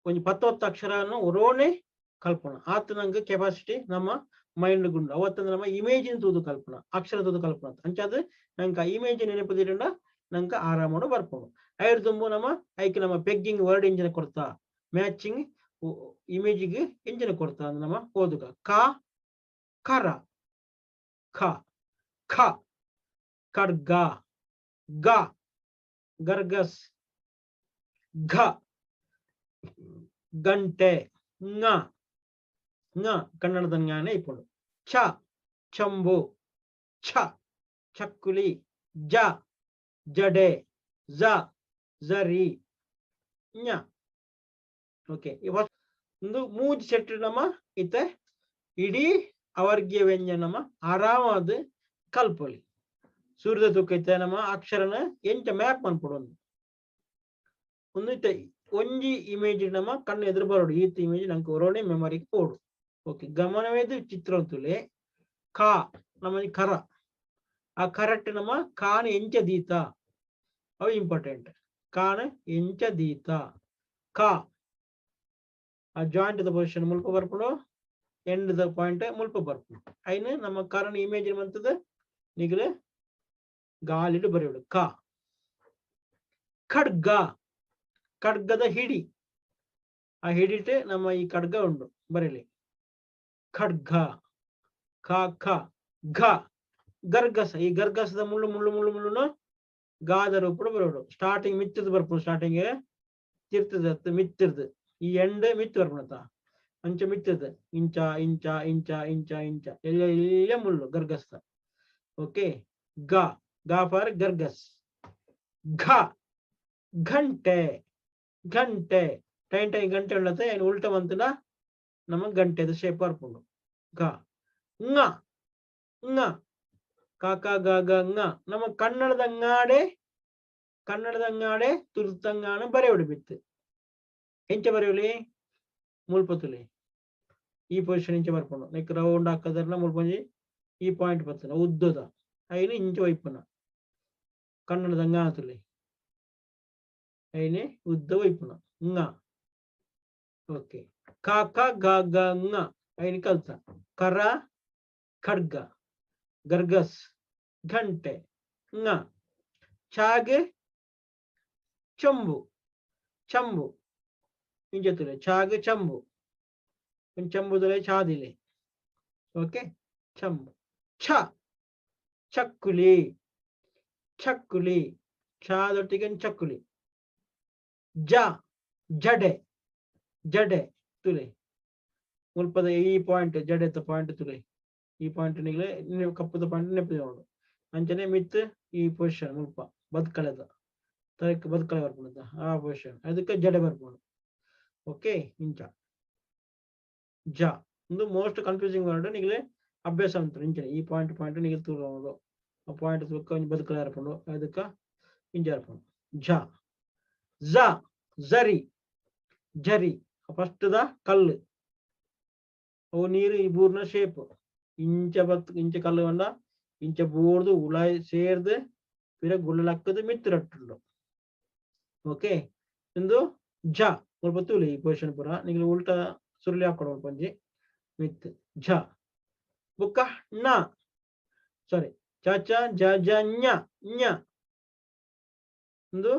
ಒಂಜಿ ಪತ್ತೊತ್ತು ಅಕ್ಷರನು ಒರೋನೆ ಕಲ್ಪುನ ಆತ್ ನಂಗೆ ಕೆಪಾಸಿಟಿ ನಮ್ಮ ಮೈಂಡ್ ಗುಂಡು. ಅವತ್ತಂದ್ರೆ ನಮ್ಮ ಇಮೇಜಿನ ತೂದು ಕಲ್ಪನ, ಅಕ್ಷರ ತೂದು ಕಲ್ಪನ. ಅಂಚಾದ್ ನಂಗೆ ಇಮೇಜ್ ನೆನಪುದಿರಂಡ ನಂಗೆ ಆರಾಮಡು ಬರ್ಪುಂಡು. ಐರ್ ದುಂಬು ನಮ್ಮ ಐಕ್ ನಮ್ಮ ಪೆಗ್ಗಿಂಗ್ ವರ್ಡ್ ಇಂಜಿನ ಕೊರ್ತಾ, ಮ್ಯಾಚಿಂಗ್ ಇಮೇಜಿಗೆ ಇಂಜಿನ ಕೊರ್ತಾ ಅಂದ್ರೆ ನಮ್ಮ ಓದುಗ. ಕ ಕರ, ಖ ಖ ಖಡ್ಗ, ಗ ಗರ್ಗಸ್, ಘ ಗಂಟೆ, ങ ങ ಕನ್ನಡದ ಜ್ಞಾನ ಇಪ್ಪುಂಡು. ಚ ಚಂಬು, ಛ ಚಕ್ಕುಲಿ, ಜ ಜಡೆ, ಝ ಝರಿ, ಞ. ಓಕೆ, ಒಂದು ಮೂಜಿ ಸೆಟ್ ನಮ್ಮ ಇತ್ತೆ ಇಡೀ ಅವರ್ಗೀಯ ವ್ಯಂಜನ ನಮ್ಮ ಆರಾಮಾದ ಕಲ್ಪೊಲಿ. ಸೂರ್ಯದ ತೂಕ ಇತ್ತೆ ನಮ್ಮ ಅಕ್ಷರನ ಎಂಚ ಮ್ಯಾಪ್ ಮನ್ಪೊಡು ಒಂದು ಒಂದು ಇತ್ತೆ ಒಂಜಿ ಇಮೇಜ್ ನಮ್ಮ ಕಣ್ಣು ಎದುರು ಬರೋಡು. ಈತ್ ಇಮೇಜ್ ನಂಗೆ ಒರೋನೆ ಮೆಮೊರಿಗೆ ಪೋಡು. ಓಕೆ, ಗಮನವೇದು ಚಿತ್ರ ತುಲೆ. ಕಾ ನಮ್ಮ ಕರ, ಆ ಕರೆಕ್ಟ್ ನಮ್ಮ ಕಾನ್ ಎಂಚ ದೀತ, ಅವು ಇಂಪಾರ್ಟೆಂಟ್. ಕಾನ್ ಎಂಚ ದೀತ, ಕಾ ಆ ಜಾಯಿಂಟ್ the position ಮುಲ್ಪ ಬರ್ಪುಂಡು, ಎಂಡ್ the point ಮುಲ್ಪ ಬರ್ಪುಂಡು. ಐನ್ ನಮ್ಮ ಕರನ್ ಇಮೇಜ್ ಮಂತದ ನಿಗಲ ಗಾಲಿಡ್ ಬರೆಯೋಡು. ಕ ಖಡ್ಗ, ಖಡ್ಗದ ಹಿಡಿ, ಆ ಹಿಡಿಟೆ ನಮ್ಮ ಈ ಖಡ್ಗ ಉಂಡು ಬರೀಲಿ. ಖಡ್ಗ, ಖ ಖ ಘ ಗರ್ಗಸ. ಈ ಗರ್ಗಸದ ಮುಳ್ಳು ಮುಳ್ಳು ಮುಳ್ಳು ಮುಳ್ಳುನು ಗಾದ ರೂಪಡು ಬರೋಡು. ಸ್ಟಾರ್ಟಿಂಗ್ ಮಿತ್ತದ ಬರ್ಪುಂಡು, ಸ್ಟಾರ್ಟಿಂಗ್ ತಿರ್ತದ ಮಿತ್ತಿರ್ದು ಈ ಎಂಡ್ ಮಿತ್ತು ಬರ್ಪುಣತ ಅಂಚ ಮಿತ್ತದ ಇಂಚ ಇಂಚ ಇಂಚ ಇಂಚ ಇಂಚ ಎಲ್ಲ ಎಲ್ಲ ಮುಳ್ಳು ಗರ್ಗಸ್ತ. ಓಕೆ, ಗ ಗ ಫಾರ್ ಗರ್ಗಸ್. ಘ ಘಂಟೆ, ಘಂಟೆ ಟೈನ್ ಟೈನ್ ಗಂಟೆ ಉಳ್ಳತೆ ಏನು ಉಲ್ಟ ಬಂತನ ನಮ್ಮ ಗಂಟೆದ ಶೇಪ್ ಬರ್ಪುಂಡು. ಘ ങ ങ ಕ ಕ ಗ ಗ ങ ನಮ್ಮ ಕನ್ನಡದ ಅಂಗಾಡೆ, ಕನ್ನಡದ ಅಂಗಾಡೆ ತುರ್ತಂಗಾಣ ಬರೆಯೋಡು ಬಿತ್ತು. ಎಂಚ ಬರೆಯೋಲಿ? ಮುಲ್ಪತುಲಿ ಈ ಪೊಸಿಷನ್ ಇಂಚ ಬರ್ಪುಂಡು. ನೆಕ್ ರೌಂಡ್ ಹಾಕದರ್ನ ಮುಲ್ಪಂಜಿ ಈ ಪಾಯಿಂಟ್ ಬರ್ತದೆ ಉದ್ದದ ಐನು ಇಂಚ ಒಯ್ಪುನ. ಕನ್ನಡದ ಅಂಗಾತುಲಿ ಐನೆ ಉದ್ದ ಒಯ್ಪುನ ങ. ಓಕೆ, ಕ ಕ ಗ ಗ ങ ಐನು ಕಲ್ತ. ಕರ ಖಡ್ಗ ಗರ್ಗಸ್ ಘಂಟೆ ങ. ಚಾಗೆ ಚಂಬು, ಚಂಬು ಇಂಚ ತುಲೆ ಚಾಗ್ ಚಂಬು, ಚಂಬುದುಲೆ ಚಾದಿಲೆ. ಓಕೆ, ಚಂಬು. ಛ ಚಕ್ಕುಲಿ, ಚಕ್ಕುಲಿ ಚಾದೊಟ್ಟಿಗೆ ಚಕ್ಕುಲಿ. ಜ ಜಡೆ, ಜಡೆ ತುಲೆ ಮುಲ್ಪದ ಈ ಪಾಯಿಂಟ್ ಜಡೆತ ಪಾಯಿಂಟ್ ತುಲೆ. ಈ ಪಾಯಿಂಟ್ ನಿಗ್ಲೆ ನೀವು ಕಪ್ಪುದ ಪಾಯಿಂಟ್ ನೆಪ್ಪು ನೋಡು. ಅಂಚನೆ ಮಿತ್ ಈ ಪೊಸಿಷನ್ ಮುಲ್ಪ ಬದ್ಕಳೆದ ತರಕ್ ಬದ್ಕಳೆ ಬರ್ಪುಂಡು ಆ ಪೊಸಿಷನ್, ಅದಕ್ಕೆ ಜಡೆ ಬರ್ಪುಂಡು. ಓಕೆ, ಇಂಚ ಜ ಒಂದು ಮೋಸ್ಟ್ ಕನ್ಫ್ಯೂಸಿಂಗ್ ವರ್ಡ್. ನಿಗ್ಲೆ ಅಭ್ಯಾಸ ಉಂಟು ಇಂಚನೆ ಈ ಪಾಯಿಂಟ್ ಪಾಯಿಂಟ್ ನಿಗಲ್ ತೂರೋಡು. ಆ ಪಾಯಿಂಟ್ ತೂಕ ಒಂಜಿ ಬದುಕಲೆ ಬರ್ಪುಂಡು, ಅದಕ್ಕ ಇಂಚ ಬರ್ಪುಂಡು. ಜ ಝ ಝರಿ, ಝರಿ ಫಸ್ಟ್ the ಕಲ್ಲು ಅವು ನೀರು ಈ ಬೂರ್ನ ಶೇಪ್ ಇಂಚ ಬತ್ ಇಂಚ ಕಲ್ಲು ಕಂಡ ಇಂಚ ಬೂರ್ದು ಉಳಾಯ್ ಸೇರ್ದು ಪಿರ ಗುಳ್ಳಲಕ್ಕದು ಮಿತ್ರಟ್ಟುಂಡು. ಓಕೆ, ಇಂದು ಜ ಮುಲ್ಪ ತೂಲೆ ಈ ಪೊಸಿಷನ್ ಪೂರ ನಿಗ್ಲು ಉಲ್ಟಾ ಸುರುಳಿ ಹಾಕೊಡು ಮುಲ್ಪ ಒಂಜಿ ಮಿತ್ ಜ ಬುಕ್ಕ ಣ ಸಾರಿ ಚ ಚ ಜ ಜ ಞ ಞ. ಇಂದು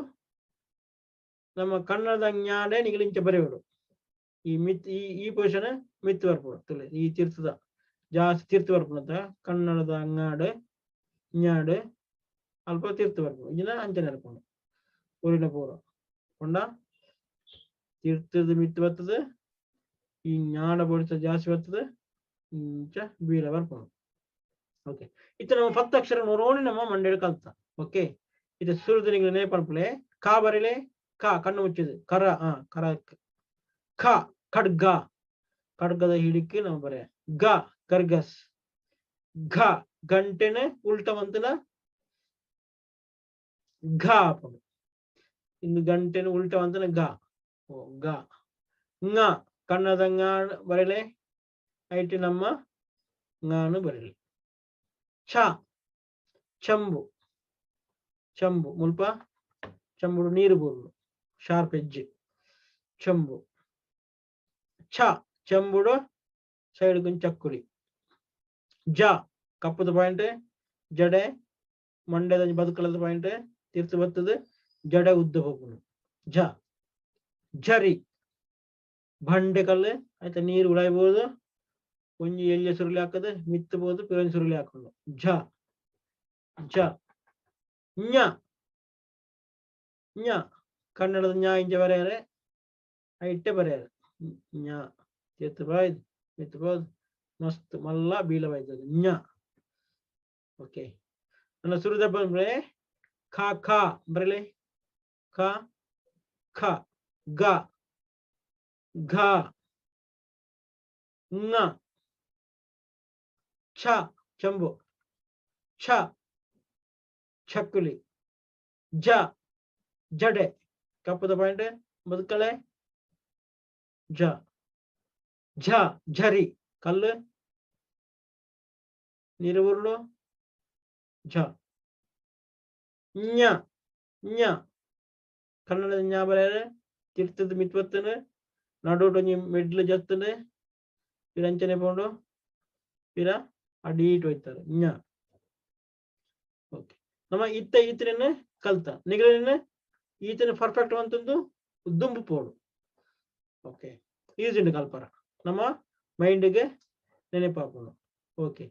ನಮ್ಮ ಕನ್ನಡದ ಜ್ಞಾನೇ ನಿಗಲು ಇಂಚ ಬರೆಯೋಡು. ಈ ಮಿತ್ ಈ ಈ ಪೊಸಿಷನ್ ಮಿತ್ ಬರ್ಪುಂಡು ತುಲೆ. ಈ ತೀರ್ಥದ ಜಾಸ್ತಿ ತೀರ್ಥ ಬರ್ಪುಂಡು. ಕನ್ನಡದ ಅಂಗಾಡು ಞಾಡು ಅಲ್ಪ ತೀರ್ಥ ಬರ್ಪುಂಡು. ಇಂಜಿನ ಅಂಚನೆ ಬರ್ಪುಂಡು ಊರಿನ ಪೂರ ಪಂಡ ತೀರ್ಥದ ಮಿತ್ ಬರ್ತದೆ. ಈ ಜ್ಞಾನ ಬಡಿತ ಜಾಸ್ತಿ ಬರ್ತದೆ, ಇಂಚ ಬೀಳ ಬರ್ಪುಂಡು. ಓಕೆ, ಇತ್ತ ನಮ್ಮ ಪತ್ತು ಅಕ್ಷರ ನೋರೋಣಿ ನಮ್ಮ ಮಂಡೇಡು ಕಲ್ತ. ಓಕೆ, ಇದು ಸುರುದು ನಿಂಗೆ ನೇಪನ್ಪುಲೆ. ಕಾ ಬರಿಲೆ, ಕ ಕಣ್ಣು ಮುಚ್ಚಿದು ಕರ ಆ ಕರ. ಖ ಖಡ್ಗ, ಖಡ್ಗದ ಹಿಡಿಕೆ ನಾವು ಬರೆ. ಗ ಗರ್ಗಸ್, ಘ ಗಂಟೆನ ಉಲ್ಟ ಮಂತನ ಘ ಆಪುಂಡು. ಇಂದು ಗಂಟೆನ ಉಲ್ಟ ಮಂತನ ಘ ಓ ಗ ങ. ಕನ್ನದ ങ ಬರಲೆ, ಐಟ್ ನಮ್ಮ ങಾನು ಬರಲಿ. ಛ ಚಂಬು, ಚಂಬು ಮುಲ್ಪ ಚಂಬುಡು ನೀರು ಬೂರ್ಲು ಶಾರ್ಪ್ ಎಜ್ಜ್ ಚಂಬು. ಛ ಚೆಂಬುಡು ಸೈಡ್ ಚಕ್ಕುಲಿ. ಜ ಕಪ್ಪುದ ಪಾಯಿಂಟ್, ಜಡೆ ಮಂಡೆದ ಬದುಕಲದ ಪಾಯಿಂಟ್ ತಿರ್ತು ಬತ್ತದು ಜಡೆ ಉದ್ದ ಪೋಪುಂಡು. ಜ. ಝರಿ, ಬಂಡೆ ಕಲ್ಲು ಆಯ್ತಾ, ನೀರು ಉಳಾಯ್ಬೋದು. ಒಂಜಿ ಎಲ್ಯ ಸುರುಳಿ ಹಾಕದು ಮಿತ್ತು ಪೋದು ಪಿರೊಂಜಿ ಸುರುಳಿ ಹಾಕೊಂಡು. ಝ, ಝ. ಞ, ಞ. ಕನ್ನಡದ ಞ ಇಂಚ ಬರೆಯರೆ, ಇಟ್ಟೆ ಬರೆಯರೆ. ಞ ತಿರ್ತು ಬಾಯ್ದು ಮಿತ್ತು ಬೋದು, ಮಸ್ತ್ ಮಲ್ಲ ಬೀಲ ಬಾಯ್ತದೆ ಞ. ಓಕೆ, ನನ್ನ ಸುರುದ ಬಂದ್ರೆ ಖ. ಖ ಬರಲೆ. ಖ, ಖ, ಗ, ಘ, ങ, ಛ ಚಂಬು, ಛ ಚಕ್ಕುಲಿ, ಜ ಜಡೆ ಕಪ್ಪದ ಪಾಯಿಂಟ್ ಬದುಕಳೆ, ಜ, ಝ ಝರಿ ಕಲ್ಲು ನೀರು ಉರುಳು, ಝ. ಞ, ಞ. ಕನ್ನಡದ ಞ ಬರೆಯರೆ ತಿರ್ತದ ಮಿತ್ವತ್ತನು ನಡುಟು ಒಂಜಿ ಮಿಡ್ಲ್ ಜತ್ತುಂಡು, ಪಿರ ಅಂಚನೆ ಪೋಂಡು, ಪಿರ ಅಡೀಟ್ ಹೋಯ್ತಾರೆ ಞ. ಓಕೆ, ನಮ್ಮ ಇತ್ತ ಈತನ ಕಲ್ತ ನಿಗಲಿನ ಈತನ ಪರ್ಫೆಕ್ಟ್ ಅಂತಂದು ದುಂಬು ಪೋಡು. ಓಕೆ, ಈಸಿ ಉಂಡು ಕಲ್ಪರ, ನಮ್ಮ ಮೈಂಡ್ಗೆ ನೆನಪಾಪುಂಡು. ಓಕೆ.